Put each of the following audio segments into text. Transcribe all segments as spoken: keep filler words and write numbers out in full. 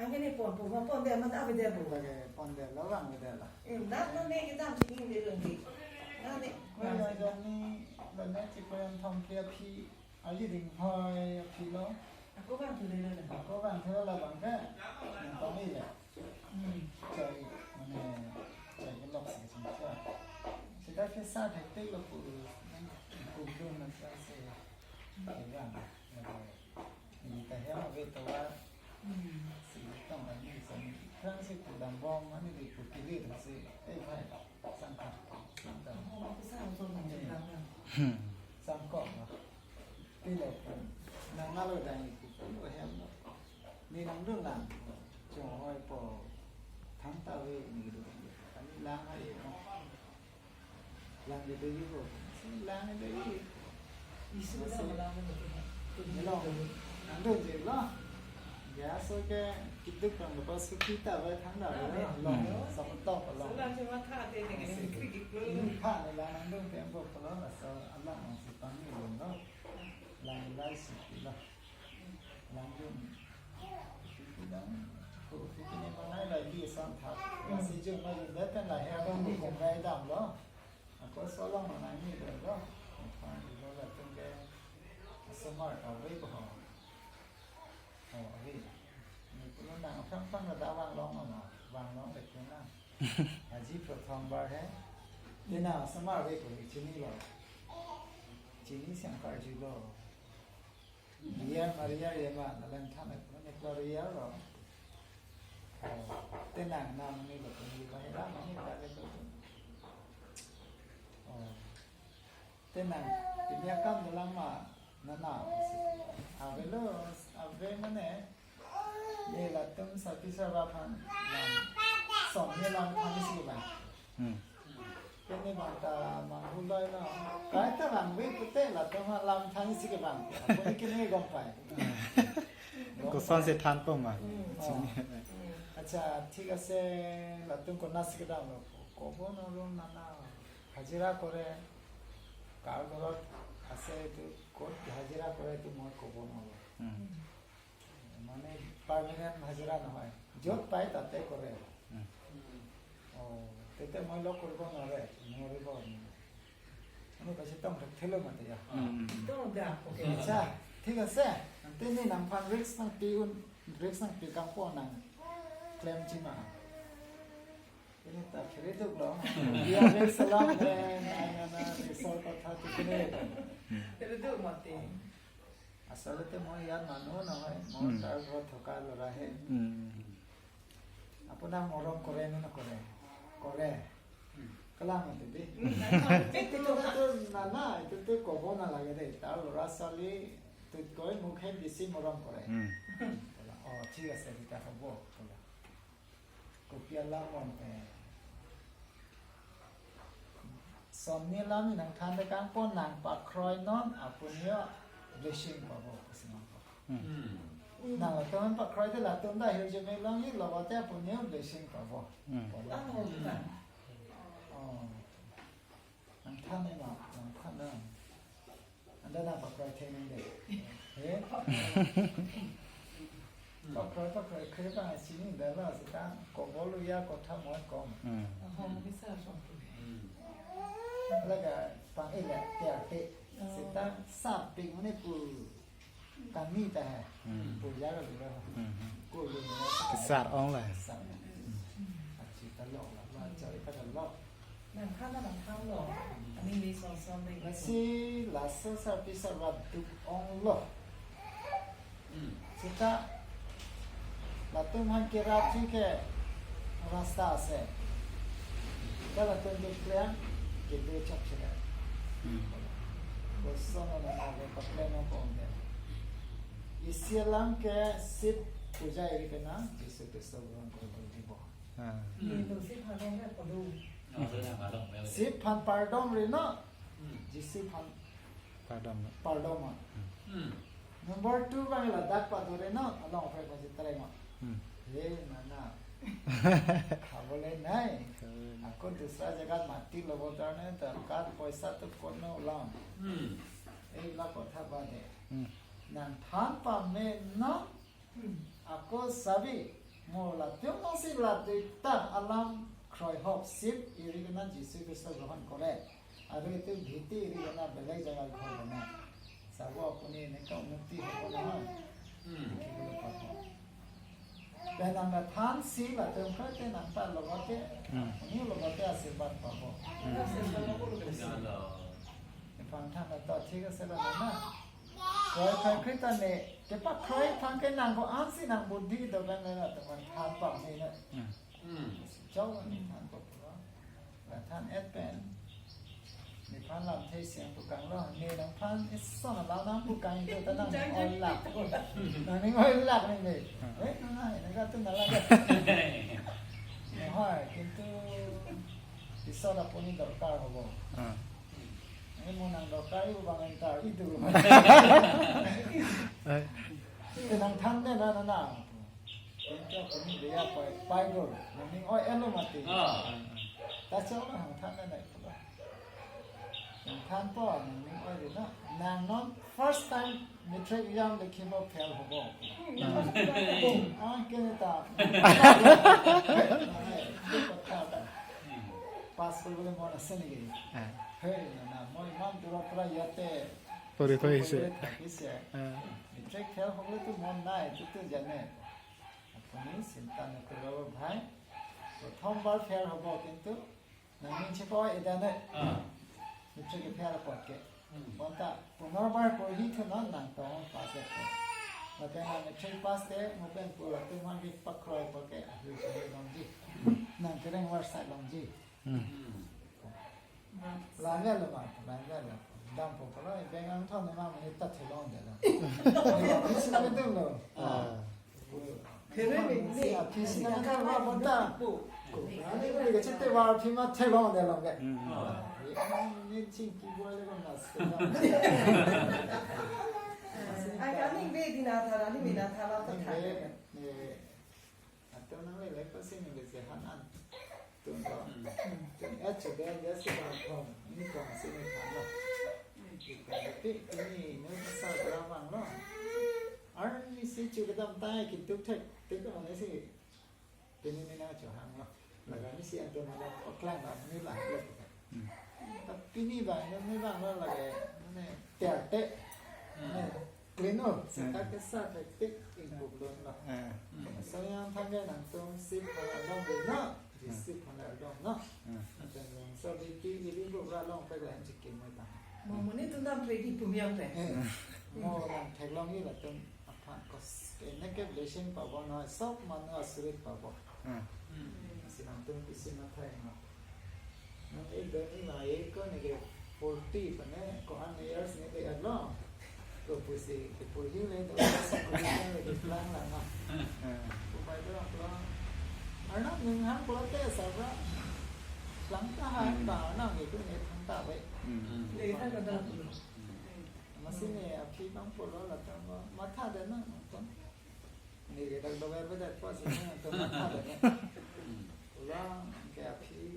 Angke ne pon pu, ma pon de, man ave de pu. Lake pon de lo, vang de lo. Eh, na, na ne kedam si ning de lagi. Na ne. Ko ya jani, la ne si ko yang thong ke aphi, aji ding hoi aphi lo. Ako vang thu de lo. Ako vang thu lo, vang ke. Yang tong ni ya. Hmm. Chai, mane, chai ke lok si sing cha. Sida ke sa thek tek lo pu, kum dun na sa se. Ke vang. Ni ta hem ave to va. Hmm. Si tong ani sa ni. Kran si pu dam bom ani di pu kili ta si. Eh, bhai. Sang kha. Sang kha. Oh, aku sang so na. Hmm. Sang kok ma. Pile pu. Nang nalo dang ni pu pu hem lo. Ni nangdun lang. Chong hoi po. Thangta ave ni do. Ani lang hai mo. Lang ke doji ko. Lang ke doji. Isu da lang ke doji. Hello. Nangdun je lo. Ya so ke kiduk kang lepas kita bai thangta bai lo. Hmm. Sa tok lo. Sa lang cuma kha te ne ke kri kri lo. Ini kha ne lang nangdun tempo ko lo. So Allah masih panggil lo. Lang lai si lo. Langdun. Lang. Ko, ko kini manai la di sang thak. Lasi jun ma jun deten la her dong ko rai dam lo. Ako solong manai ni dam lo. Apa di lo latum ke. Asomar ave ko. Oh, ave. Ni pulo nang aphrang aphrang la da vang long ma. Vang long le kena. Aji prothom bar hai. Tina asomar ave ko chini lo. Chini siang karju lo. Riyar ma riyar ye ma, nalang than ek mane klo riyar lo. Oh, tenang nam ni lo, ni ba hera mane ba le lo. Oh, tenang, pini akam dalam ma, nana, ave lo, ave mane, ye latum sapi sarva phan, lam, som ye lam phan isi ba. Hmm. Pini bang ta manghu loi lo. Kaita bang ave pute latum alam than isi ke bang. Apuni kini gom pai. Koson si than po ma. Hmm. Oh. Acha, thik ase, latum konat si kedam lo. Kobo nolo nana. Hajira kore. Kar ghorot ase tu kot hajira kore tu moi kobo nolo. Hmm. মানে পাৰ্মানেণ্ট হাজিৰা নহয়, য'ত পায় তাতে কৰে। উম। অ, তেতিয়া মই লগ কৰিব নোৱাৰে, নোৱাৰিব। আমি কৈছে, "তম থলো মাতে যা।" উম, উম, উম। তম দা, অ'কে। আচ্ছা, ঠিক আছে। Tini nangphan risk nangpi un, risk nangpi kangpo nang claim chima. Ini ta kiri duk lo. Dia risk alam de, na, na, na, risk kotha tu kene. Kiri duk mati. আচলতে মই ইয়াত মানুহ নহয়, মই উম। তাৰ ঘৰত থকা ল'ৰাহে। উম। আপোনাক মৰম কৰে নে নকৰে? কৰে। উম। Kalang mati de. উম। এইটো, এইটো নানা, এইটোতো ক'ব নালাগে দেই। তাৰ ল'ৰা ছোৱালীটোতকৈ মোকহে বেছি মৰম কৰে। উম। ক'লা, "অ, ঠিক আছে, তেতিয়া হ'ব," ক'লা। Kopi alam mante. Somni alam nangthan de kangpo, nang pakroi non, apuni yo blessing pabo, kusi nangpo. Hmm. Hmm. Nang latum pakroi de latum ta hirjume longji lo, bote apuni yo blessing pabo. Hmm. Pabo. Ah, oh, hmm. Oh. Nangthan ne ma, nangthan ne. Anda nang pakroi thek nang de. Eh? Pakroi, pakroi, kre bang sini dala sita, kobolu ya kotha moi kom. Hmm. Ahom bisa sompu. Hmm. Laga pang ila tiar te. Oh. Sita saping mane pu kami ta hai. Hmm. Pu ya lo lo. Hmm. Ko lo lo. Kesar ong la. Kesar. Hmm. Achi ta lo la, ma chari ta lo. Nangthan nangthan lo. Ani ni son son de. Lasi laso sarpi sarva duk ong lo. Hmm. Sita latum han kerap si ke rasta ase. Ka latum ke klang ke do chap chile. Hmm. Koson na na ke pakle no ko de. Isi alam ke Shiv puja iri kena, Jisu Kristo bulan ko dibo. Ah. Hmm. Ni tu Shiv phan dong ke padu. Oh, Shiv phan pardom. Shiv phan pardom ri no. Hmm. Jisu phan pardom. Pardom. Hmm. Hmm. Number two bang ladak padu ri no, along pe ko jitre mo. Hmm. He nana. Khabole nai. Khabole nai. Ako dusra jagat mati lobo karne darkar poisa to kono ulam. Hmm. Ei la kotha bade. Hmm. Nangthan pame no. Hmm. Ako sabi. Mo latum nangsi latum ta alam kroihop sip eri kena Jisu Khristo grohon kore. Aro itum bhiti eri kena belek jaga grohon kore. Sabo apuni neka unnoti hobo na. Hmm. Pen nangkethansi latum kroite nangpalote. Hmm. Apuni lote asirbat pabo. Hmm. Aphan than ta thik ase la na. Kroi kroi kroi ta ne. Kepakroi aphan ke nangko-ansi nang buddhi do pen le latum aphan than pame na. Hmm. Chau ne than ko. Than et pen. Nephan lamthe isi nangpukanglo. Ne nangphan ison alam nangpukang itu ta nang ning-oilak. Nang ning-oilak ne. Eh, nang nang nang katu nala. Hoi, kintu isor apuni dorkar hobo. Ah. Ini mo nang dorkar itu bang entar itu. Eh. Itu nangthan de na na na. Itu apuni dia pai pai gol. Nang ning-oi-etlo mati. Ah. Ta chau na nangthan de na itu ba. Nangthanpo nang ning-oi de na. Nang non first time matric exam lekhipo fail hobo. Ah. Ah, kene ta. Pass koribole mon ase niki? Ah. Hey, na na, moi iman dura pura yate. Puri puri se. Puri thakise. Ah. Matric fail hobo tu mon nai, tu tu jane. Apuni chinta na kuro bhai. Prothom bar fail hobo kintu nang ning chepa-oi-et ne. Ah. Matric ke fail apot ke. Hmm. Bonta punorbar porhi thu non nang tong pass et. Lapen nang matric pass te mo pen pu latum aphan kepakroi apot ke ahir ahir longji. Nang kereng varsai longji. Hmm. Hmm. Langvelo ma, langvelo. Dampo pulo, beng angthon ne ma, mane ta thelongdetlo. Office na dum lo. Ah. Kere me, me. Office na ka ma bonta. Ani ko ke chete war phi ma thelongdetlo ke. Hmm. Ah. Ye, ani chingki boy le ko nas. Ai ka ning be di na tha, ni me na tha la ta tha. Ning be, eh, Atum nanglelek pasi neli sehan an. Atum ko. Hmm. Atum et chude ya si ba thom. Ni thom si ni thom lo. Ikan ti pini nu pasal berapa lo? Arni si chu kedam tai kintu thek. Thek ko mana si? Pini ni na chu hang lo. Laga ni si atum ada oklang ba ni lah. Hmm. Tapi ni ba, ni ba lo lagi. Ni terte. Hmm. Ni Clean o, hmm, seta kesa thektik ingkup lun lo. Hmm. Laso yang tangke nangtum sip hala dong de no, hmm, sip hala dong no. Hmm. Lapen laso bhiti ili ingkup ra longpek lahen chikim mo ta. Mo muni tu nam ready pumyang te. Eh, mo nang theklongji latum aphan kos. Ene ke blessing pabo no, sok manu asurit pabo. Hmm. Hmm. Lasi nangtum pisi mathai no. Nang ek doni ma ek ko neke forty pene ko-an years neke alo. Ko pusi ke purhi le to sa ko le ke plan la ma. Ko pai to plan. Arnam ning hang pulote sabra. Plan ta hai ba arnam ke ko ne thang ta ve. Hmm. Le thang ta. Masi ne aphi bang pulo la ta ma matha de na to. Neke dak dover bedak pasi ne to matha de. Pulang ke aphi,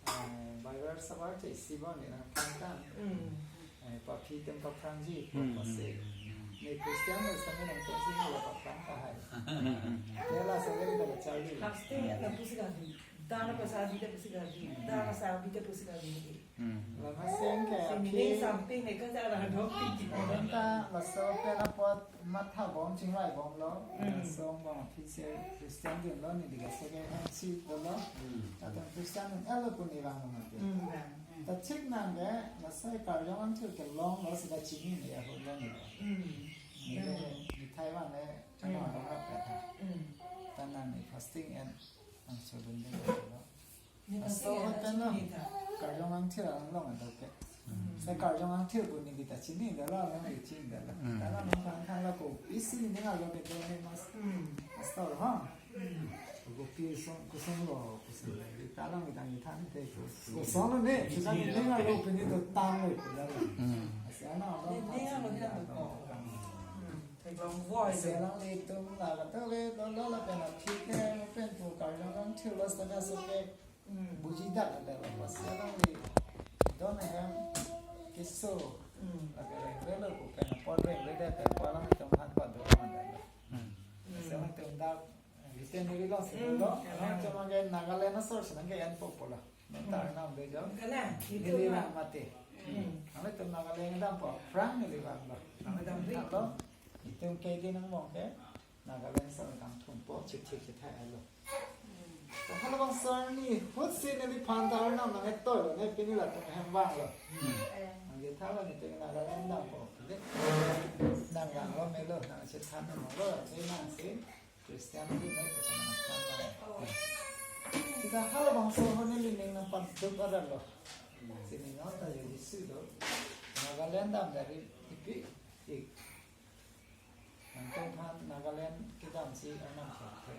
eh, bagar sabar che isi bon ne nang thangkan. Hmm. Eh, paphi tem paphrangji, hmm, pasi. Hmm. Ne Christian ne sami nangtum si ne paphrang ta hai. Hmm. Ne la sami ne charli. Haste ya na pusi gaji. Dana pasa bida pusi gaji. Dana sa bida pusi gaji. Hmm. Lama seng ke sini aphi samping ne kan jaga dok tinggi. Bonta laso pen apot matha bom chingvai bomlo. Hmm. Laso bom aphi si Christian dunlo, neli ke second M C dolo. Hmm. Latum Christian dun-etlo pu ne vang mati. Hmm. Ta chik nang ke laso karjong angthir kelonglo seta chini ne ya holo ne. Hmm. Ne mithai vang ne, hmm, kano dong rap kata. Hmm. Ta nang ne fasting and ang chodun de lo. Laso hotel lo. Karjong angthir along adok ke. Hmm. Sa karjong angthir pu neli ta chinidetlo, along ke chinidetlo. Hmm. Ta along thang thang lo ko isi ni nang lo ke done mas. Hmm. Pastor ha. Hmm. Ko pi song, ko song lo, ko song lo. Ta along ke tang than te ko. Ko song lo ne, sudah ni nang lo pini to tang lo ko lo. Hmm. Asa na lo. Ni nang lo dia to ko. Hmm. Theklong voi. Asa na le tum la la to le lo lo la pen aphi ke pen pu karjong angthir lo sa na so ke. Hmm. Buji dak ada lo, pas ya lang di don hem keso. Hmm. Lake rengre lo, ko pen apot rengre det, pen ko alam itum han pa do man da lo. Hmm. Hmm. Sa itum dak, Iten neli lo, silo lo. Hmm. Ano, cuma ke Nagaland asor, senang ke en popo lo. Nonta Hmm. Arnam do jo. Kana, itu Neli lah. Vang mati. Hmm. Ano itum Nagaland dampo, Frank neli vanglo. Ano dam Dam ri. Lo. Itum ke di nang mong ke. Nagaland asor kangthumpo, chithik chithai alo. Hmm. To halabangso arni ahut si neliphan ta Arnam nang-etoi lo, ne pini latum hem vanglo. Hmm. Eh. Nang ketha lo, nelitum Nagaland dampo. Nang vanglo melo, nang chethan lo, lo, ne nang si. Christian di mai ko sana kan. Sita halabangso ahut neli ning nangpaduk adan lo. Sini non ta jadi si do. Nagaland dam dari ipi ik. Nangtumphan Nagaland kedam si Arnam khe.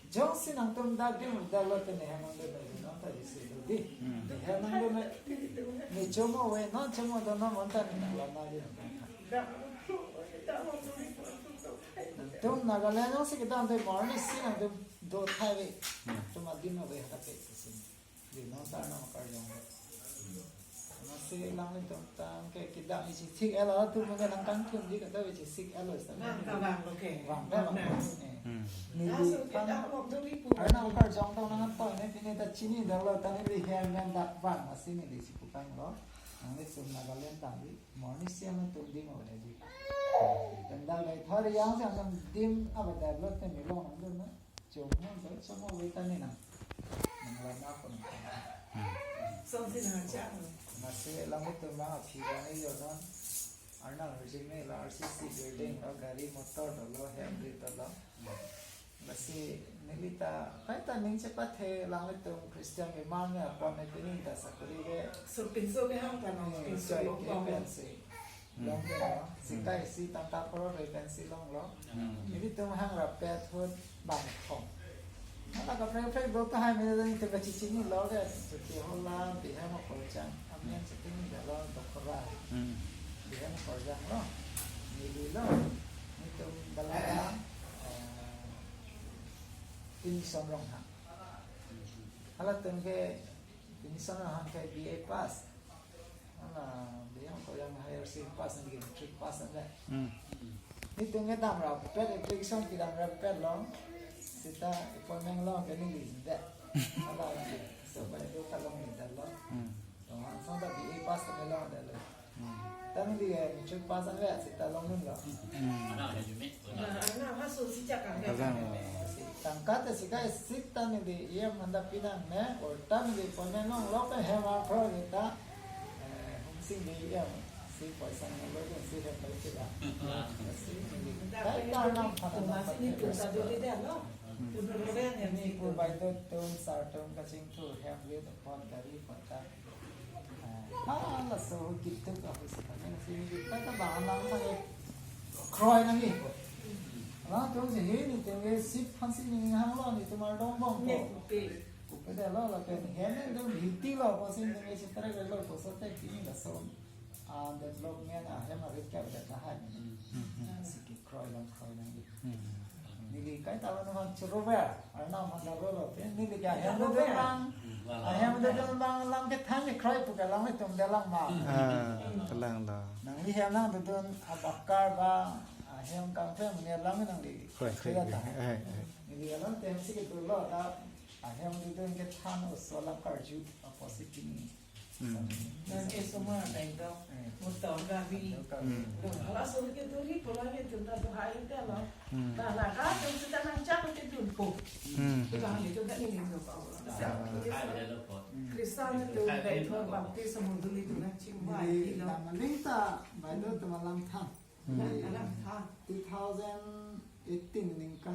Jongsi nangtum dak dim dak lo te ne hemang de bai non ta jadi si do di. Hmm. Ne hemang de ne. Ne chomo we non chomo do non mon ta ne nang lana di. Tum Nagaland jongsi kedam te morning si nangtum do thai ve. Hmm. Tum adim ave ha te si. Di non ta nang karjong. Masi alanglitum tang ke kedam isi thik elo, atum ke nang kangthum di kata isi thik elo sta. Nang ta vanglo ke. Vang, vang, vang. Nang. Eh. Hmm. Neli Aso ke pang ta vang tu ripu. Arnam karjong tong nang apa ne pini ta chini dam lo ta neli hem nang dak vang masi neli si pukang lo. Nanglitum Nagaland tang di. Morning siang nangtum dim ave di. Tendal dai thari yang siang nang dim ave di lo te milong nang dun na. Chom nang dun, chom ave ta ne nang. Nang lana pon. Hmm. Som si nang cha. Masi alanglitum ma aphi ba ne yo non. Arnam rejime la R C C building lo, gari motor dolo, hem ri dolo. Lasi neli ta, kaita ning chepathe alanglitum Christian ke mane apon ne pini ta sakuri ke. So pinso ke hang ta nang, eh, pinso chai lo ke kong. Pensi. Hmm. Long ke lo. Sika isi tangka crore re pensi longlo. Hmm. Nelitum hang rapet ahut bang thong. Hala kaprek kaprek do tahai mene dan ita kachichinilo ke. Chuti hola, bihem akorjang. Amen chuti ni dalo dokora. Hmm. Bihem akorjang lo. Neli lo. Nelitum dala, eh, Pinison Ronghang. Halatum ke Pinison Ronghang ke B A pass. Hala, bihem akorjang higher secondary pass, neli matric pass ave. Hmm. Nelitum kedam rapet, application kedam rapet lo. Sita appointment lo ke neli de. Hala, so baideo ta longledetlo. Hmm. To han song ta B A pass ta longledetlo. Hmm. Ta neli, eh, matric pass ave, sita longdunlo. Hmm. Ana, ana, ha so si chak ang. Kalang. Tangka ta sika sita neli E M anta pinang ne, or ta neli appointment longlo ke hem apro ta, eh, hum sing de E M, si poisa nanglo dun si hem pai sila. Si neli, kai ta nam phana nam phana. Hmm. Neli pu baideo atum, sir atum kachingthur hem ri apot gari apot ta. Ah, laso kituk ahut si kami nasi kita ta bang lang sa kroi nangji. Alangtum si he nelitum ke sip aphan si ning hanglo, nelitum ardom bom ko. Ne kupe. Kupe detlo lapen hem nelitum hiti lo, pusi nelitum ke sitra ke lo, pusi te pini laso, ah, development ahem arit ke ada tahan. Hmm. Si ke kroi lang, kroi lang. Hmm. Neli kai ta lo nang choro ver, Arnam aphan ta lo lo, te neli ke ahem dodun abang, ahem dodun abang alam kethan ke kroi pu ke alanglitum detlang ma. Ah, kalang lo. Nangli hem nangdodun abakar ba, ahem kangphe mene alam nangli. Kroi, kroi, kroi. Eh, eh. Neli alam te hem si kedo lo ta, ahem dodun kethan oso alam karju, aposi pini. Hmm. Nang ke semua tengok. Hmm. Motor, gari. Hmm. Halaso ke duri, pulang ke tunda tu hai ke lo. Hmm. Nah, nah, kan, tengok kita nang cak ke dun po. Hmm. Kita hal itu kan ini lo, Pak. Ah. Kristen itu, baik, baptis, semua dulu itu nang cingwai, Neli lo. Namaling ta, baideo atum alam than. Hmm. Neli alam than. Two thousand eighteen ningkan.